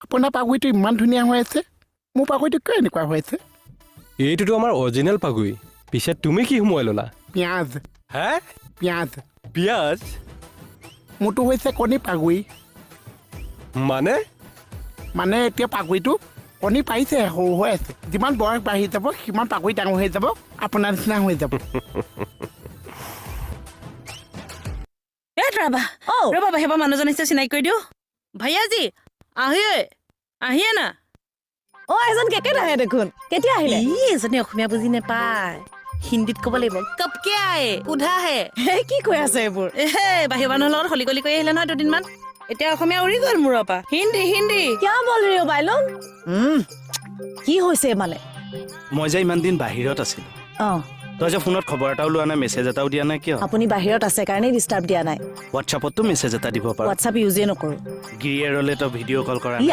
আপোনাৰ পাগুৰিটো ইমান ধুনীয়া হৈ আছে, মোৰ পাগুৰিটো কিয় এনেকুৱা হৈ আছে? এইটোতো আমাৰ অৰিজিনেল পাগুৰি। পিছে তুমি কি সোমোৱাই ল'লা? পিঁয়াজ। হে? পিঁয়াজ। পিঁয়াজ? মোৰটো হৈছে কণী পাগুৰি। মানে? মানে এতিয়া পাগুৰিটো কণী পাৰিছে, সৰু হৈ আছে। যিমান বয়স বাঢ়ি যাব, সিমান পাগুৰি ডাঙৰ হৈ যাব, আপোনাৰ নিচিনা হৈ যাব। এ ৰবা। অ। ৰবা, বাহিৰৰ পৰা মানুহজন আহিছে, চিনাকি কৰি দিওঁ। ভাইয়াজী, আহিয়ে আহিয়ে না। অ, এজন কেকে নাহে দেখোন, কেতিয়া আহিলে? ই এজনী অসমীয়া বুজি নেপায়, হিন্দীত ক'ব লাগিব। কপকে আয়ে সোধা হে। হে, কি কৈ আছে এইবোৰ? এ বাহিৰৰ মানুহৰ লগত হলি গলি কৰি আহিলে নহয় দুদিনমান, এতিয়া অসমীয়া উৰি গ'ল মূৰৰ পৰা। হিন্দী হিন্দী। কিয় বল ৰে বাইলন, কি হৈছে মানে? মই যে ইমান দিন বাহিৰত আছিলো, তই যে ফোনত খবৰ এটাও লোৱা নাই, মেছেজ এটাও দিয়া নাই, কিয়? আপুনি বাহিৰত আছে কাৰণেই ডিষ্টাৰ্ব দিয়া নাই। হোৱাটছআপততো মেছেজ এটা দিব পাৰ। হোৱাটছআপ ইউজেই নকৰো। গিৰিয়েৰলে তই ভিডিঅ' কল কৰা ই। নাই?